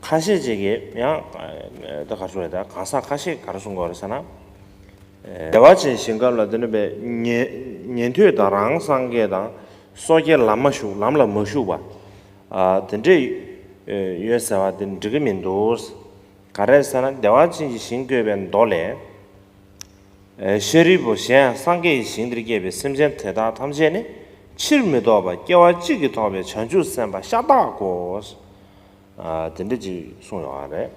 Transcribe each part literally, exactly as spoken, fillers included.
ཁ་ཤས་ཅིག་གིས་ཡང་ད་ག་རེ་ཟེར་དགོས་རེད། ད་གང་ཟག་ཁ་ཤས་ག་རེ་གསུང་གི་ཡོད་རེད་ཟེར་ན། བདེ་བ་ཅན་ཞིང་ཁམས་ལ་དེ་ནི་པའི་ཉན་ཉན་ཐོས་དང་རང་སངས་རྒྱས་དང་སོ་སྐྱེ་ལམ་མ་ཞུགས་ལམ་ལ་མ་ཞུགས་པ་དེ་འདྲས་ཡོད་ཟེར་བ་དེ་འགྲིག་གི་མི་འདུག་ག་རེ་ཟེར་ན་བདེ་བ་ཅན་གྱི་ཞིང་བཀོད་པའི་མདོ་ལས། ཤཱ་རིའི་བུ་གཞན་ཡང་སངས་རྒྱས་ཀྱི་ཞིང་འདིར་སྐྱེས་པའི་སེམས་ཅན་དེ་དག་ཐམས་ཅད་ནི་ཕྱིར་མི་ལྡོག་པ་སྐྱེ་བ་གཅིག་གིས་ཐོགས་པའི་བྱང་ཆུབ་སེམས་དཔའ་ཤ་སྟག་གོ། དེ་འདྲ་ཅིག་གསུངས་ཡོད་རེད།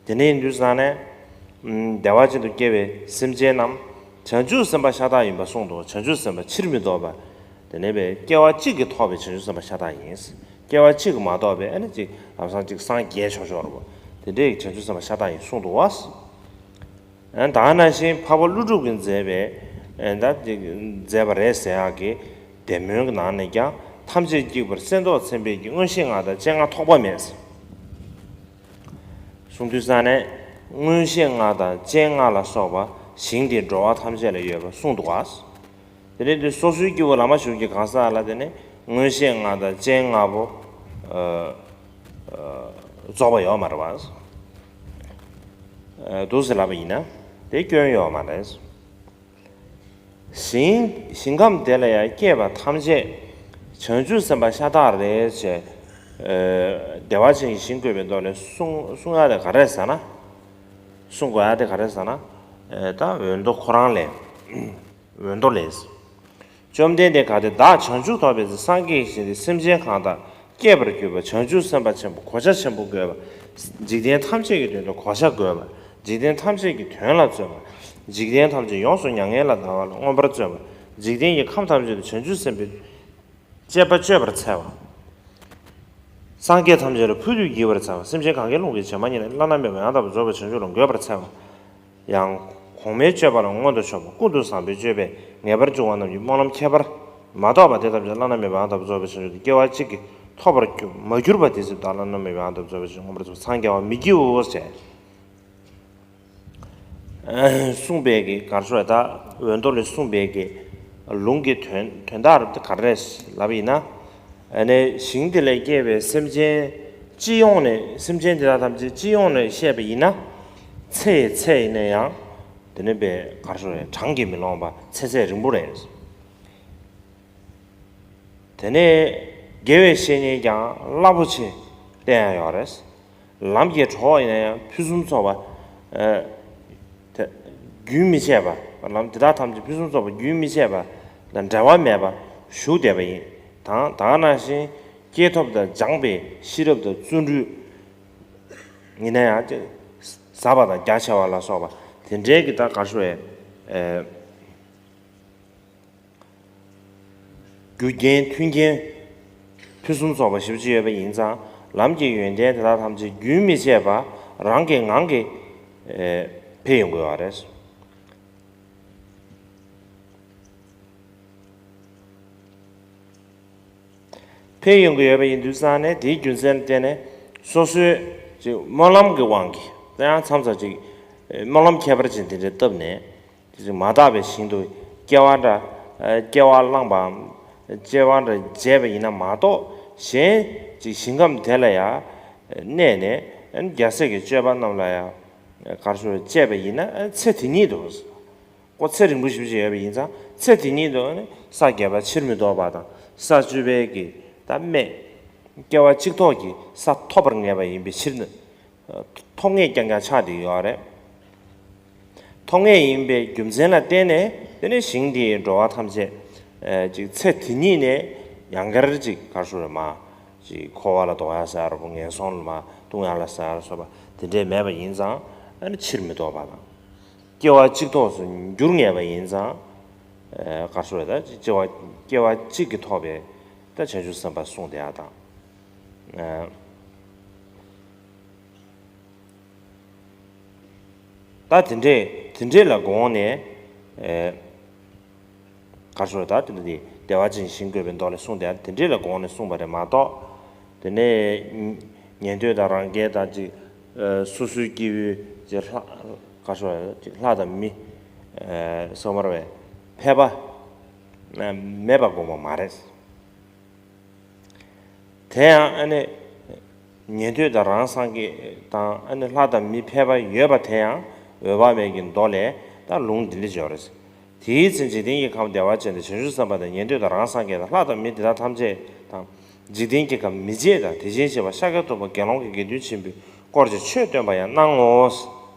དེ་ནས་ཡིན་དུས་ཙང་ནས། བདེ་བ་ཅན་དུ་སྐྱེ་བའི་སེམས་ཅན་རྣམས་བྱང་ཆུབ་སེམས་དཔའ་ཤ་སྟག་ཡིན་པ་གསུངས་འདུག་བྱང་ཆུབ་སེམས་དཔའ་ཕྱིར་མི་ལྡོག་པ། དེ་ནས་པའི་སྐྱེ་བ་གཅིག་གིས་ཐོགས་པའི་བྱང་ཆུབ་སེམས་དཔའ་ཤ་སྟག་ཡིན། སྐྱེ་བ་གཅིག་གིས་མ་ཐོགས་པའི་ཨ་ནི་ཅིག་ལམ་སང་ཅིག་སངས་རྒྱས་ཆོག་ཆོག་རེད་པ། དེ་འདྲའི་བྱང་ཆུབ་སེམས་དཔའ་ཤ་སྟག་ཡིན་གསུངས་འདུག་བ། ད་ག་ནང་བཞིན་འཕགས་པ་ཀླུ་སྒྲུབ་ཀྱིས་མཛད་པའི་ད་མཛད་པ་རེད་ཟེར་ཡག་གི་བདེ་སྨོན་གྱི་ནང་ནས་ཀྱང་ཐམས་ཅད་གཅིག་པར་གསལ་མདོག་མཚན་དཔེའི་མངོན་ཤེས་ལྔ་དང་སྤྱན་ལྔ་ཐོགས་པ་མེད། གསུངས་དུས་ཙང་ནས་མངོན་ཤེས་ལྔ་དང་སྤྱན་ལྔ་ལ་སོགས་པ་ཞིང་དེའི་འགྲོ་བ་ཐམས་ཅད་ལ་ཡོད་པར་གསུངས་འདུག་བ། དེ་ནས་དེ་སོ་སོའི་སྐྱེ་བོ་ལམ་མ་ཞུགས་ཀྱི་གང་ཟག་ལ་དེ་ནས་མངོན་ཤེས་ལྔ་དང་སྤྱན་ལྔ་པོ་རྫོགས་པ་ཡོད་མ་རེད་བ། འདུག་ཟེར་ལབ་པ་ཡིན་ན་དེ་སྐྱོན་ཡོད་མ་རེད། ཞིང་ཞིང་ཁམས་དེ་ལ་ཡང་སྐྱེས་པ་ཐམས་ཅད་བྱང་ཆུབ་སེམས་དཔའ་ཤ་སྟག་རེད་ཅེས། བདེ་བ་ཅན་གྱི་ཞིང་བཀོད་པའི་མདོ་ལས་གསུང་གསུང་ཡ་དེ་ག་རེ་ཟེར་ན། གསུང་དགོས་ཡ་དེ་ག་རེ་ཟེར་ན། ད་འོད་མདོ་ཁོ་རང་ལས། འོད་མདོ་ལས། བཅོམ་ལྡན་འདས་གལ་ཏེ་བདག་བྱང་ཆུབ་ཐོབ་པའི་ཚེ་སངས་རྒྱས་ཀྱི་ཞིང་དེར་སེམས་ཅན་གང་དག་སྐྱེས་པར་གྱུར་པ་བྱང་ཆུབ་སེམས་དཔའ་ཆེན་པོ་གོ་ཆ་ཆེན་པོ་བགོས་པ། འཇིག་རྟེན་ཐམས་ཅད་ཀྱི་དོན་དུ་གོ་ཆ་བགོས་པ། འཇིག་རྟེན་ཐམས་ཅད་ཀྱི་དོན་ལ་བརྩོན་པ། འཇིག་རྟེན་ཐམས་ཅད་ཡོངས་སུ་མྱ་ངན་ལས་འདའ་བ་ལ་མངོན་པར་བརྩོན་པ། འཇིག་རྟེན་གྱི་ཁམས་ཐམས་ཅད་དུ་བྱང་ཆུབ་སེམས་དཔའི་སྤྱད་པ་སྤྱོད་པར་འཚལ་བ། སངས་རྒྱས་ཐམས་ཅད་ལ་ཕུལ་དུ་བགྱི་བར་འཚལ་བ། སེམས་ཅན་གང་གིས་ལུང་གིས་བྱེ་མ་སྙེད་ནས་བླ་ན་མེད་པ་ཡང་དག་པར་རྫོགས་པའི་བྱང་ཆུབ་ལ་འགོད་པར་འཚལ་བ། ཡང་གོང་མའི་སྤྱོད་པ་ལ་མངོན་དུ་ཕྱོགས་པ་ཀུན་ཏུ་བཟང་པོའི་སྤྱོད་པས་ངེས་པར་འབྱུང་བ་རྣམས་ཀྱི་སྨོན་ལམ་ཁྱད་པར་མ་གཏོགས་པ་དེ་ཐམས་ཅད་བླ་ན་མེད་པ་ཡང་དག་པར་རྫོགས་པའི་བྱང་ཆུབ་ཏུ་སྐྱེ་བ་གཅིག་གིས་ཐོབ་པར་གྱུར་མ་གྱུར་པ་དེ་ཚེ་བདག་བླ་ན་མེད་པ་ཡང་དག་པར་རྫོགས་པའི་བྱང་ཆུབ་མངོན་པར་རྫོགས་སངས་རྒྱ་བ་མི་བགྱིའོ་ཞེས། གསུངས་པའི་གི་ག་རེ་ཟེར་ད་འོད་མདོ་ལས་གསུངས་པའི་གི་ལུང་གི་དོན་དོན་དག་རེད་ག་རེ་ལབ་ཡིན་ན། ཨ་ནི་ཞིང་དེ་ལ་སྐྱེས་པའི་སེམས་ཅན་སྤྱི་ཡོངས་ནས་སེམས་ཅན་དེ་དག་ཐམས་ཅད་སྤྱི་ཡོངས་ནས་བཤད་པ་ཡིན་ན། ཚེ་ཡི་ཚེ་ཡིན་ན་ཡང་དེ་ནི་པའི་ག་རེ་ཟེར་གྲངས་ཀྱིས་མི་ལོངས་པ་ཚེ་ཚད་རིང་པོ་རེད། དེ་ནས་དགེ་བའི་བཤེས་གཉེན་ཀྱང་རླབས་པོ་ཆེ་བསྟེན་ཡ་ཡོད་རེད། ལམ་གྱི་གྲོགས་ཡིན་ན་ཡང་ཕུན་སུམ་ཚོགས་པ། ཨ། དེ་རྒྱུན་མི་ཆད་པ་ལམ་དེ་དག་ཐམས་ཅད་ཕུན་སུམ་ཚོགས་པ་རྒྱུན་མི་ཆད་པ་དང་འབྲལ་བ་མེད་པ་བཞུགས་བསྡད་པ་ཡིན། དང་དེ་ནང་བཞིན་སྐྱེས་ཐོབ་དང་སྦྱངས་པའི་ཤེས་རབ་དང་བརྩོན་འགྲུས་ཡིན་ན་ཡང་ཟབ་པ་དང་རྒྱ་ཆེ་བ་ལ་སོགས་པ་དེ་འདྲའི་གི་ད་ག་རེ་ཟེར་བའི། རྒྱུ་རྐྱེན་མཐུན་རྐྱེན་ཕུན་སུམ་ཚོགས་པ་ཞེ་པོ་ཅིག་ཡོད་པ་ཡིན་ཙང་ལམ་གྱི་ཡོན་ཏན་དེ་དག་ཐམས་ཅད་རྒྱུན་མི་ཆད་པ་རང་གི་ངང་གིས་འཕེལ་ཡོང་དགོས་པ་རེད། འཕེལ་ཡོང་གི་ཡོད་པ་ཡིན་དུས་ཙང་ནས་དེའི་རྒྱུ་མཚན་ལ་བརྟེན་ནས་སོ་སོའི་ཅིག་སྨོན་ལམ་གྱི་དབང་གིས་ཡང་མཚམས་མཚམས་ཅིག་སྨོན་ལམ་ཁྱད་པར་ཅན་དེ་འདྲ་བཏབ་ནས། དེ་ཚོ་མ་དག་པའི་ཞིང་དུ་སྐྱེ་བ་འདྲ། སྐྱེ་བ་བླངས་པའམ། སྐྱེ་བ་འདྲ་བྱས་པ་ཡིན་ན་མ་གཏོགས་གཞན་ཅིག་ཞིང་ཁམས་དེ་ལ་ཡང་གནས་ནས་རྒྱལ་སྲས་ཀྱི་སྤྱོད་པ་རྣམས་ལ་ཡང་ག་རེ་ཟེར་སྤྱད་པ་ཡིན་ན་ཚེ་དེ་ཉིད་དུ། ཁོ་ཚེ་རིང་པོ་ཞིག་ཡོད་པ་ཡིན་ཙང་ཚེ་དེ་ཉིད་དུ་ས་བརྒྱད་པ་ཕྱིར་མི་ལྡོག་པ་དང་ས་བཅུ་པའི་གི་ད་སྨད་སྐྱེ་བ་གཅིག་ཐོག་གི་ས་ཐོབ་པར་ངེས་པ་ཡིན་པའི་ཕྱིར་ན། ཐོབ་ངེས་རྐྱང་རྐྱང་ཆགས་བསྡད་ཡོད་རེད། ཐོབ་ངེས་ཡིན་པའི་རྒྱུ་མཚན་ལ་བརྟེན་ནས་དེ་ནས་ཞིང་དེའི་འགྲོ་བ་ཐམས་ཅད་ཅིག་ཚེ་དེ་ཉིད་ནས་ཡང་བསྐྱར་ཅིག་ག་རེ་ཟེར་རེད་མ་ཅིག་འཁོར་བ་ལ་ལྡོག་ཡ་ཟེར་ར་བོ་ངན་སོང་ལ་མ་ལྟུང་ཡ་ལ་ཟེར་ར་སོགས་པ་དེ་འདྲས་མེད་པ་ཡིན་ཙང་ཨ་ནི་ཕྱིར་མི་ལྡོག་པ་དང་། སྐྱེ་བ་གཅིག་ཐོག་སུ་འགྱུར་ངེས་པ་ཡིན་ཙང་། ག་རེ་ཟེར་རེད་ད་སྐྱེ་བ་སྐྱེ་བ་གཅིག་གིས་ཐོགས་པའི་ད་བྱང་ཆུབ་སེམས་དཔའ་གསུངས་བསྡད་ཡ་དང་། ད་དེ་འདྲས་དེ་འདྲས་ལ་དགོངས་ནས། ག་རེ་ཟེར་ད་དེ་འདྲ་དེ་བདེ་བ་ཅན་ཞིང་བཀོད་པའི་མདོ་ལས་གསུངས་ཏེ་དེ་འདྲས་ལ་དགོངས་ནས་གསུངས་པ་རེད་མ་གཏོགས། དེ་ནས་ཉན་ཐོས་དང་རང་རྒྱལ་དང་ཅིག་སོ་སོའི་སྐྱེ་བོའི་ཅིག་ལྷ་ག་རེ་ཟེར་ཅིག་ལྷ་དང་མི་སོ་མར་བའི་ཕལ་པ་མེད་པ་དགོངས་པ་མ་རེད། དེ་ཡང་ཨ་ནི། ཉན་ཐོས་དང་རང་སངས་རྒྱས་དང་ཨ་ནི་ལྷ་དང་མི་ཕལ་པ་ཡོད་པ་དེ་ཡང་འོད་དཔག་མེད་ཀྱི་མདོ་ལས་ད་ལུང་འདི་འདྲ་ཅིག་ཡོད་རེད། དེའི་ཚེ་འཇིག་རྟེན་གྱི་ཁམས་བདེ་བ་ཅན་དུ་བྱང་ཆུབ་སེམས་དཔའ་དང་ཉན་ཐོས་དང་རང་སངས་རྒྱས་དང་ལྷ་དང་མི་དེ་དག་ཐམས་ཅད་དང་། འཇིག་རྟེན་གྱི་ཁམས་མི་མཇེད་དང་དེ་བཞིན་གཤེགས་པ་ཤཱཀྱ་ཐུབ་པ་དགེ་སློང་གི་དགེ་འདུན་ཆེན་པོའི་སྐོར་གྱི་ཆོས་སྟོན་པ་ཡང་སྣང་ངོ་།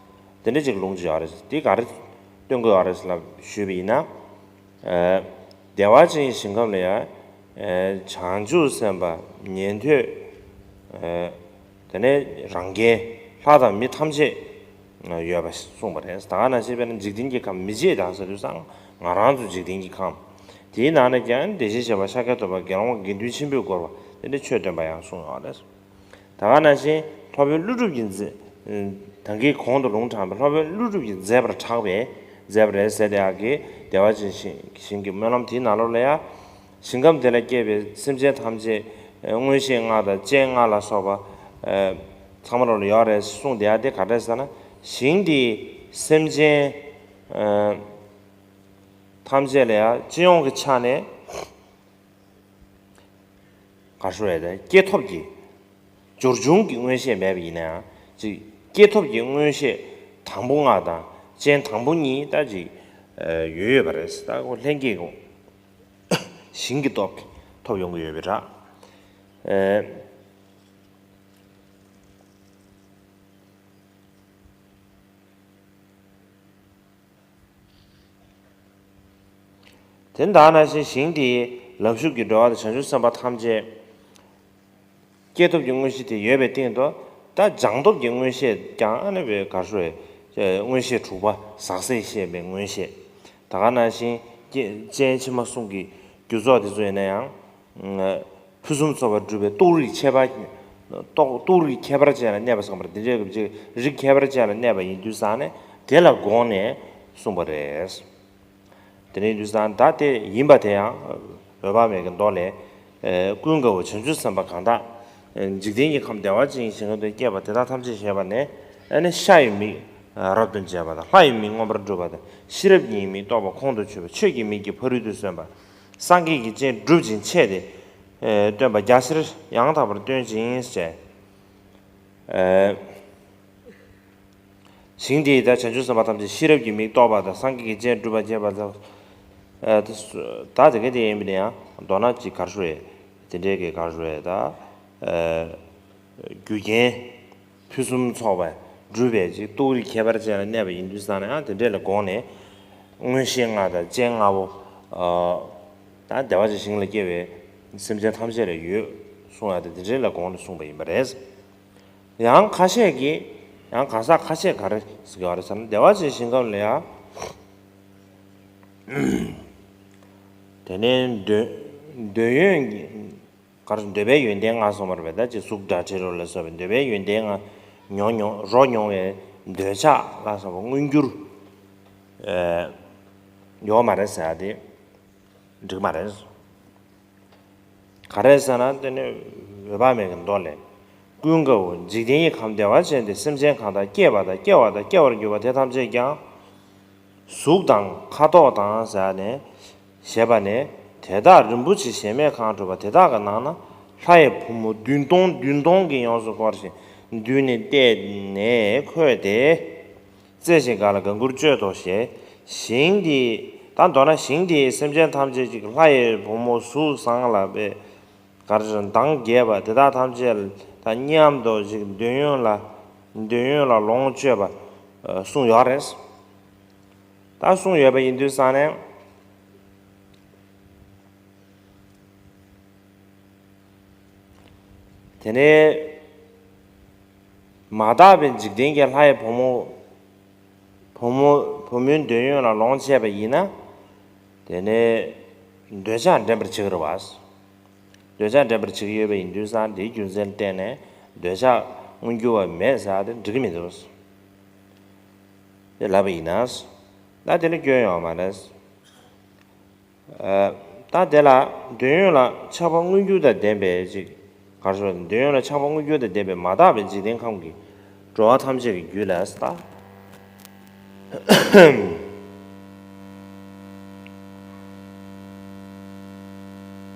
དེ་འདྲ་ཅིག་ལུང་ཅིག་ཡོད་རེད། འདི་ག་རེ་སྟོན་གྱི་ཡོད་རེད་ལབ་ཞུས་པ་ཡིན་ན། ཨ་བདེ་བ་ཅན་ཞིང་ཁམས་ལ་ཡང་ཨ་བྱང་ཆུབ་སེམས་དཔའ་ཉན་ཐོས་ཨ་དེ་ནས་རང་རྒྱལ་ལྷ་དང་མི་ཐམས་ཅད་ཡོད་པ་གསུངས་པ་རེད། ད་ག་ནང་བཞིན་དཔེར་ན་འཇིག་རྟེན་གྱི་ཁམས་མི་མཇེད་དང་ཟེར་དུས་ཙང་ང་རང་ཚོ་འཇིག་རྟེན་གྱི་ཁམས་དེའི་ནང་ནས་ཀྱང་དེ་བཞིན་གཤེགས་པ་ཤཱཀྱ་ཐུབ་པ་དགེ་སློང་དགེ་འདུན་ཆེན་པོའི་སྐོར་བ་དེ་འདྲ་ཆོས་སྟོན་པ་ཡང་གསུངས་ཡོད་རེད། ད་ག་ནང་བཞིན་སློབ་དཔོན་ཀླུ་སྒྲུབ་ཀྱིས་མཛད། ད་གིན་གོང་དུ་ལུང་དྲངས་པའི་སློབ་དཔོན་ཀླུ་སྒྲུབ་ཀྱིས་མཛད་པར་གྲགས་པས་མཛད་པ་རེད་ཟེར་ཏེ། ཡ་གི་བདེ་བ་ཅན་ཞིང་གི་སྨོན་ལམ་དེའི་ནང་ལོགས་ལ་ཡང་། ཞིང་ཁམས་དེ་ལ་སྐྱེས་པའི་སེམས་ཅན་ཐམས་ཅད་མངོན་ཤེས་ལྔ་དང་སྤྱན་ལྔ་ལ་སོགས་པ་ཚང་མ་ལོགས་ལ་ཡོད་རེད་གསུངས་བསྡད་ཡ་དེ་ག་འདྲས་ཟེར་ན། ཞིང་དེའི་སེམས་ཅན་ཐམས་ཅད་ལ་ཡང་སྤྱི་ཡོངས་ཀྱི་ཆ་ནས། ག་ཞུ་རེད་དེ། སྐྱེས་ཐོབ་ཀྱི་སྦྱོར་བྱུང་གི་མངོན་ཤེས་མེད་པ་ཡིན་ན་ཡང་ཅིག་སྐྱེས་ཐོབ་ཀྱི་མངོན་ཤེས་དང་པོ་ལྔ་དང་སྤྱན་དང་པོ་གཉིས་ད་ཅིག་ཡོད་ཡོད་པ་རེད། ད་ཁོ་ལྷན་སྐྱེས་ཀྱི་ཞིང་གི་སྟོབས་ཀྱིས་ཐོབ་ཡོང་གི་ཡོད་པའི་ར། དེ་ལྟ་ནང་བཞིན་ཞིང་དེའི་ལམ་ཞུགས་ཀྱི་འགྲོ་བ་དང་བྱང་ཆུབ་སེམས་དཔའ་ཐམས་ཅད་སྐྱེས་ཐོབ་ཀྱི་མངོན་ཤེས་དེ་ཡོད་པའི་སྟེང་དུ། ད་སྦྱངས་ཐོབ་ཀྱི་མངོན་ཤེས་ཀྱང་ཨ་ནི་བའི་གར་ཤོར་བའི་མངོན་ཤེས་དྲུག་པ་ཟག་ཟད་ཤེས་པའི་མངོན་ཤེས། ད་ག་ནང་བཞིན་སྐྱེ་སྤྱན་ཕྱི་མ་གསུམ་གྱི་རྒྱུ་ཚོགས་དེ་ཚོ་ཡིན་ན་ཡང་། ཕུན་སུམ་ཚོགས་པར་གྲུབ་པའི་རྟོགས་རིགས་ཁྱད་པར། རྟོགས་རྟོགས་རིགས་ཁྱད་པར་ཅན་ལ་གནས་པ་ཟེར་བ་འདི་འདྲའི་རིགས་ཁྱད་པར་ཅན་ལ་གནས་པ་ཡིན་དུས་ཙང་ནས་དེ་ལ་དགོངས་ནས་གསུངས་པ་རེད། དེ་ནས་དུས་ཙང་ད་དེ་ཡིན་པ་དེ་ཡང་འོད་དཔག་མེད་ཀྱི་མདོ་ལས། ཀུན་དགའ་བོ་བྱང་ཆུབ་སེམས་དཔའ་གང་དག་འཇིག་རྟེན་གྱི་ཁམས་བདེ་བ་ཅན་ཞིང་ཁམས་དུ་སྐྱེས་པ་དེ་དག་ཐམས་ཅད་ཞེས་པ་ནས། ཨ་ནི་ཤ་ཡི་མིག་རབ་ཏུ་མཇལ་བ་དང་། ལྷ་ཡི་མིག་མངོན་པར་གྲུབ་པ་དང་། ཤེས་རབ་ཀྱི་མིག་རྟོགས་པ་ཁོང་དུ་ཆུད་པ། ཆོས་ཀྱི་མིག་གིས་ཕ་རོལ་ཏུ་སོན་པ། སངས་རྒྱས་ཀྱི་སྤྱན་གྲུབ་ཅིང་འཆད་དེ་སྟོན་པ་རྒྱ་ཆེར་ཡང་དག་པར་སྟོན་ཅིང་ཞེས། ཞིང་དེའི་ད་བྱང་ཆུབ་སེམས་དཔའ་ཐམས་ཅད་ཤེས་རབ་ཀྱི་མིག་རྟོགས་པ་དང་། སངས་རྒྱས་ཀྱི་སྤྱན་གྲུབ་པ་མཇལ་བ་དང་། ད་དེ་ག་དེ་ཡིན་པ་ནི་ཡང་མདོར་ན་ཅིག་གར་ཤོར་བས་དེ་འདྲའི་གི་གར་ཤོར་བས་ད། རྒྱུ་རྐྱེན་ཕུན་སུམ་ཚོགས་པ་གྲུབ་པའི་ཅིག་རྟོགས་རིགས་ཁྱད་པར་ཅན་ལ་གནས་པ་ཡིན་དུས་ཙང་ནས་ཡང་དེ་འདྲས་ལ་དགོངས་ནས། མངོན་ཤེས་ལྔ་དང་སྤྱན་ལྔ་པོ། ད་བདེ་བ་ཅན་ཞིང་ལ་སྐྱེ་བའི་སེམས་ཅན་ཐམས་ཅད་ལ་ཡོད་གསུངས་ཡ་དེ་དེ་འདྲས་ལ་དགོངས་ནས་གསུངས་པ་ཡིན་པ་རེད། ཡང་ཁ་ཤས་ཀྱིས་ཡང་གང་ཟག་ཁ་ཤས་ག་རེ་ཟེར་གྱི་ཡོད་རེད་ཟེར་ན། བདེ་བ་ཅན་ཞིང་ཁམས་ལ་ཡང་། དེ་ནས་འདོད་འདོད་ཡོན་གྱི་གར་འདོད་པའི་ཡོན་ཏན་ལྔ་གསུངས་པ་རེད་པས། ད་ཅིག་གཟུགས་སྒྲ་དྲི་རོ་ལ་སོགས་པའི་འདོད་པའི་ཡོན་ཏན་ལྔ་མྱོང་མྱོང་རོ་མྱོང་བའི་འདོད་ཆགས་ལ་སོགས་པ་མངོན་གྱུར་ཡོད་མ་རེད་ཟེར་ཡ་དེ་འགྲིག་མ་རེད། ག་རེ་ཟེར་ན། དེ་ནི་འོད་དཔག་མེད་ཀྱི་མདོ་ལས། ཀུན་དགའ་བོ། འཇིག་རྟེན་གྱི་ཁམས་བདེ་བ་ཅན་དེ་སེམས་ཅན་གང་དག་སྐྱེས་པ་དང་སྐྱེ་བ་དང་སྐྱེ་བར་འགྱུར་བ་དེ་ཐམས་ཅད་ཀྱང་། གཟུགས་དང་ཁ་དོག་དང་ཟེར་ནས་ཞེས་པ་ནས། དེ་དག་རིན་པོ་ཆེ་གཞལ་མེད་ཁང་གྲུབ་པ་དེ་དག་གི་ནང་ན་ལྷ་ཡི་བུ་མོ་བདུན་སྟོང་བདུན་སྟོང་གིས་ཡོངས་སུ་བསྐོར་ཞིང་མདུན་ནས་བལྟས་ནས་འཁོད་དེ། རྩེ་ཞིང་ག་ལ་དགའ་མགུར་སྤྱོད་དོ་ཞེས། ཞིང་དེའི་ད་མདོར་ན་ཞིང་དེའི་སེམས་ཅན་ཐམས་ཅད་ཀྱིས་ལྷ་ཡི་བུ་མོ་གཟུགས་བཟང་ལ་དཔེ་གར་མདངས་རྒྱས་པ་དེ་དག་ཐམས་ཅད་ལ་ད་མཉམ་དུ་ཅིག་འདོད་ཡོན་ལ་འདོད་ཡོན་ལ་ལོངས་སྤྱོད་པ་གསུངས་ཡོད་རེད། ད་གསུངས་ཡོད་པ་ཡིན་དུས་ཙང་ནས། དེ་ནས་མ་དག་པའི་འཇིག་རྟེན་གྱི་ལྷ་ཡི་བུ་མོ། བུ་མོ་བུ་མོའི་འདོད་ཡོན་ལ་ལོངས་སྤྱད་པ་ཡིན་ན། དེ་ནས་འདོད་ཆགས་འདྲེན་པར་བྱེད་ཀྱི་རེད་བ། འདོད་ཆགས་འདྲེན་པར་བྱེད་ཀྱི་ཡོད་པ་ཡིན་དུས་ཙང་དེའི་རྒྱུ་མཚན་བརྟེན་ནས་འདོད་ཆགས་མངོན་གྱུར་བ་མེད་ཟེར་ཡ་དེ་འགྲིག་གི་མི་འདུག་དེ་ལབ་པ་ཡིན་ན། ད་དེ་ལ་སྐྱོན་ཡོད་མ་རེད། ད་དེ་ལ་འདོད་ཡོན་ལ་ཆགས་པ་མངོན་གྱུར་དང་ལྡན་པའི་ཅིག་གར་ཞོག་འདོད་ཡོན་ལ་ཆགས་པ་མངོན་གྱུར་དང་ལྡན་པའི་མ་དག་པའི་འཇིག་རྟེན་ཁམས་ཀྱི་འགྲོ་བ་ཐམས་ཅད་ཀྱི་རྒྱུད་ལ་ད།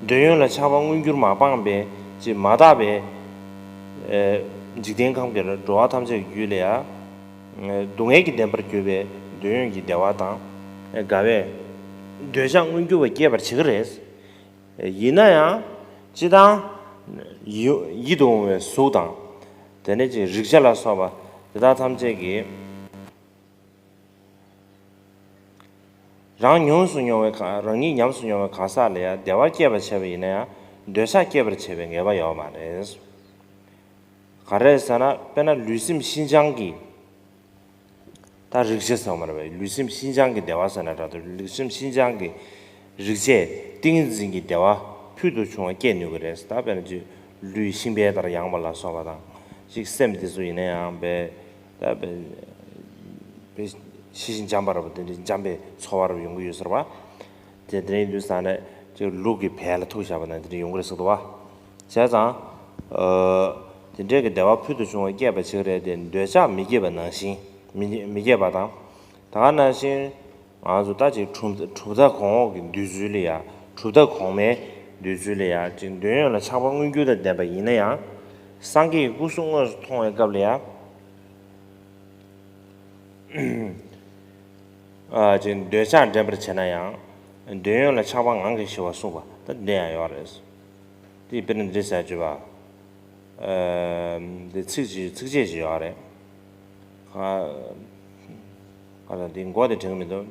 འདོད་ཡོན་ལ་ཆགས་པ་མངོན་གྱུར་མ་སྤངས་པའི་ཅིག་མ་དག་པའི་ འཇིག་རྟེན་ཁམས་ཀྱི་འགྲོ་བ་ཐམས་ཅད་ཀྱི་རྒྱུད་ལ་ཡང་སྡུག་བསྔལ་གྱི་བདེན་པར་གྱུར་པའི་འདོད་ཡོན་གྱི་བདེ་བ་དང་དགའ་བས་འདོད་ཆགས་མངོན་གྱུར་པ་སྐྱེད་པར་བྱེད་ཀྱི་རེད། ཡིན་ན་ཡང་སྤྱིར་བཏང་ཡིད་དུ་འོང་བའི་གཟུགས་དང་། དེ་ནས་ཅིག་རེག་བྱ་ལ་སོགས་པ་དེ་དག་ཐམས་ཅད་ཀྱིས། རང་ཉམས་སུ་མྱོང་བའི་གང་རང་ཉིད་ཉམས་སུ་མྱོང་བའི་གང་ཟག་ལ་ཡང་བདེ་བ་སྐྱེད་པར་བྱེད་པ་ཡིན་ན་ཡང་འདོད་ཆགས་སྐྱེད་པར་བྱེད་པའི་ངེས་པ་ཡོད་མ་རེད། ག་རེ་ཟེར་ན་དཔེར་ན་ལུས་སེམས་ཤིན་སྦྱངས་ཀྱི། ད་རེག་བྱ་ཟེར་བ་མ་རེད་པས། ལུས་སེམས་ཤིན་སྦྱངས་ཀྱི་བདེ་བ་ཟེར་ན་འདྲ་འདུག་ལུས་སེམས་ཤིན་སྦྱངས་ཀྱི་རེག་བྱས་ཏིང་ངེ་འཛིན་གྱི་བདེ་བ་ཕུལ་དུ་བྱུང་བ་སྐྱེད་ནུས་ཀྱི་རེད། ད་དཔེར་ན་ཅིག་ལུས་ཤིང་བལ་ལྟར་ཡངས་པ་ལ་སོགས་པ་དང་། ཅིག་སེམས་དེ་ཚོ་ཡིན་ན་ཡང་བལ། ད་བལ་བལ་ཤིན་སྦྱངས་པ་རེད་པ། དེ་འདྲའི་འཇམ་པའི་ཚོར་བ་རེ་ཡོང་གི་ཡོད་ཟེར་བ། དེ་དེ་འདྲ་ཡིན་དུས་ཙང་ནས་ཅིག་ལུག་གི་བལ་ལ་ཐུག་བཞག་པ་ན་དེ་འདྲ་ཡོང་གི་རེད་ཟེར་འདུག་བ། བྱས་ཙང་། དེ་འདྲའི་གི་བདེ་བ་ཕུལ་དུ་བྱུང་བ་སྐྱེད་པ་བྱེད་ཀྱི་རེད་དེ། འདོད་ཆགས་མི་སྐྱེད་པ་ནང་བཞིན་མི་མི་སྐྱེད་པ་དང་། ད་ག་ནང་བཞིན་ང་ཚོ་ད་ཅིག་གྲུབ་གྲུབ་མཐའ་གོང་འོག་གི་འདོད་ཚུལ་ལ་ཡ། གྲུབ་མཐའ་གོང་མའི་འདོད་ཚུལ་ལ་ཡ། ཅིག་འདོད་ཡོན་ལ་ཆགས་པ་མངོན་གྱུར་དང་ལྡན་པ་ཡིན་ན་ཡང་། སངས་རྒྱས་ཀྱི་སྐུ་གཟུགས་དངོས་སུ་མཐོང་བའི་སྐབས་ལ་ཡ། ཨ་ཅིག་འདོད་ཆགས་འདྲེན་པར་བྱེད་ན་ཡང་། འདོད་ཡོན་ལ་ཆགས་པ་ངང་གིས་ཞི་བར་གསུངས་པ་ད་འདི་ཡང་ཡོད་རེད། དེ་དཔེར་ན་འདི་ཟེར་བརྗོད་པ། ཨ་འདི་ཚིག་ཅིག་ཚིགས་བཅད་ཅིག་ཡོད་རེད། ཁ་ཁ་ལ་འདི་མགོ་དེ་དྲན་གྱི་མི་འདུག་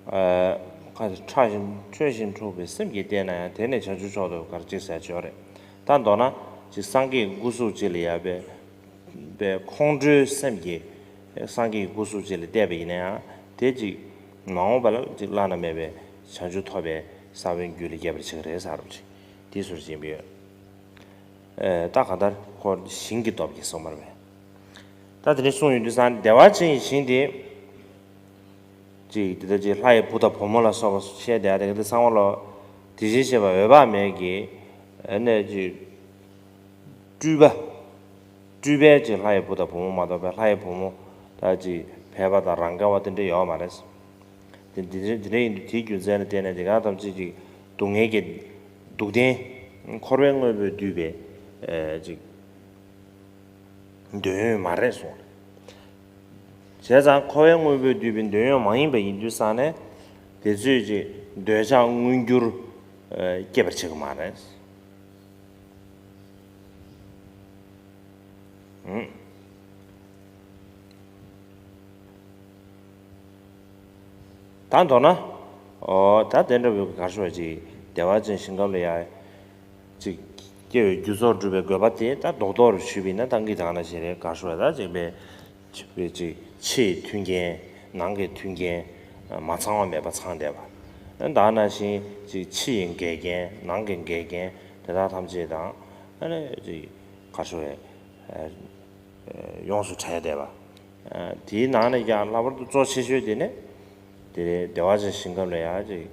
ཨ་ཁ་ཕྲ་ཞིང་འཕྲོད་ཅིང་འཁྲུགས་པའི་སེམས་ཀྱིས་བལྟས་ན་ཡང་། དེ་ནི་བྱང་ཆུབ་མཆོག་ཏུ་ག་རེ་ཅིག་ཟེར་བརྗོད་རེད། ད་མདོར་ན་ཅིག་སངས་རྒྱས་སྐུ་གཟུགས་ཅིག་ལ་ཡ་པའི་པའི་ཁོང་ཁྲོའི་སེམས་ཀྱིས་སངས་རྒྱས་ཀྱི་སྐུ་གཟུགས་ཅིག་ལ་བལྟས་པ་ཡིན་ན་ཡང་། དེ་ཅིག་མ་འོངས་པ་ལ་ཅིག་བླ་ན་མེད་པའི་བྱང་ཆུབ་ཐོབ་པའི་ས་བོན་རྒྱུད་ལ་སྐྱེད་པར་བྱེད་ཀྱི་རེད་ཟེར་བ་ཅིག་དེ་ཟུར་ཕྱིན་པ་ཡོད། ཨེ་ད་གང་ལྟར་ཁོ་ཞིང་གི་སྟོབས་ཀྱིས་གསུངས་པ་རེད། ད་དེ་ནས་གསུངས་ཡོང་དུས་ཙང་བདེ་བ་ཅན་གྱི་ཞིང་དེ། ཅིག་དེ་ལྟར་ཅིག་ལྷ་ཡི་བུ་དང་བུ་མོ་ལ་སོགས་པ་བཤད་བསྡད་དེ་ག་དེ་ཚང་མ་ལོ། དེ་བཞིན་གཤེགས་པ་འོད་དཔག་མེད་ཀྱིས་ཨ་ནི་ཅིག་སྤྲུལ་པ། སྤྲུལ་པས་ཅིག་ལྷ་ཡི་བུ་དང་བུ་མོ་མ་གཏོགས་པའི་ལྷ་ཡི་བུ་མོ་ད་ཅིག་ཕལ་པ་དང་རང་ག་བ་དེ་འདྲ་ཡོད་མ་རེད། དེ་འདི་འདྲ་འདི་འདྲ་ཡིན་དུས་དེའི་རྒྱུ་མཚན་ལ་བརྟེན་ནས་དེ་ག་ཐམས་ཅད་ཅིག་སྡུག་བསྔལ་གྱི་སྡུག་བདེན། འཁོར་བའི་དངོས་པོས་བསྡུས་པའི་ཨེ་ཅིག་འདོད་ཡོན་མ་རེད་གསུངས། བྱས་ཙང་འཁོར་བའི་དངོས་པོས་བསྡུས་པའི་འདོད་ཡོན་མ་ཡིན་པ་ཡིན་དུས་ཙང་ནས། དེ་ཚོས་ཅིག་འདོད་ཆགས་མངོན་གྱུར་སྐྱེད་པར་བྱེད་ཀྱི་མ་རེད། ད་མདོར་ན། ཨོ་ད་དེ་འདྲ་བའི་གར་ཤོར་བ་ཅིག་བདེ་བ་ཅན་ཞིང་ཁམས་ལ་ཡ། ཅིག་སྐྱེ་བའི་རྒྱུ་ཚོགས་སྒྲུབ་པའི་དགོས་པ་དེ་ད་རྡོག་རྡོག་རུ་ཞུས་པ་ཡིན་ན་ད་གིན་ད་ག་ནང་བཞིན་རེད། གར་ཤོར་བ་ད་ཅིག་པའི་ཅིག་ཕྱིའི་མཐུན་རྐྱེན། ནང་གི་མཐུན་རྐྱེན་མ་ཚང་བ་མེད་པ་ཚང་བསྡད་པ། ད་ག་ནང་བཞིན་ཅིག་ཕྱི་ཡི་འགལ་རྐྱེན་ནང་གི་འགལ་རྐྱེན་དེ་དག་ཐམས་ཅད་དང་ཨ་ནི་ཅིག་གར་ཤོར་བའི་ཡོངས་སུ་བྲལ་བསྡད་པ། དེའི་ནང་ནས་ཀྱང་ལྷག་པར་དུ་གཙོ་ཆེ་ཤོས་དེ་ནི། དེ་བདེ་བ་ཅན་ཞིང་ཁམས་ལ་ཡང་ཅིག་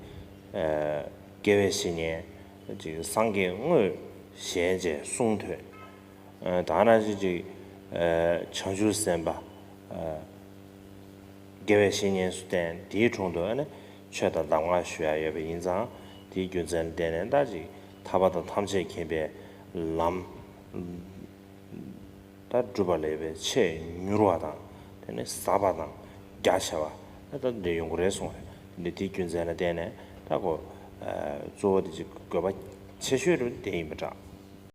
སྐྱེ་བའི་བཤེས་གཉེན་ཅིག་སངས་རྒྱས་དངོས་ཞལ་མཇལ་གསུང་ཐོས། ད་ནང་བཞིན་ཅིག་བྱང་ཆུབ་སེམས་དཔའ་དགེ་བའི་བཤེས་གཉེན་སུ་བསྟེན། དེའི་དྲུང་དུ་ནི་ཆོས་དང་གདམས་ངག་ཞུ་ཡ་ཡོད་པ་ཡིན་ཙང་། དེའི་རྒྱུ་མཚན་ལ་བརྟེན་ནས་ད་ཅིག་ཐར་པ་དང་ཐམས་ཅད་མཁྱེན་པའི་ལམ། ད་སྒྲུབ་པ་ལས་པའི་ཆེས་མྱུར་བ་དང་། དེ་ནས་ཟབ་པ་དང་རྒྱ་ཆེ་བ་ད་འདི་ཡོང་གི་རེད་གསུངས་རེད། འདི་དེའི་རྒྱུ་མཚན་ལ་བརྟེན་ནས་ད་ཁོ་གཙོ་བོ་དེ་ཅིག་དགོས་པ་ཆེ་ཤོས་རུ་དེ་ཡིན་པ་འདྲ།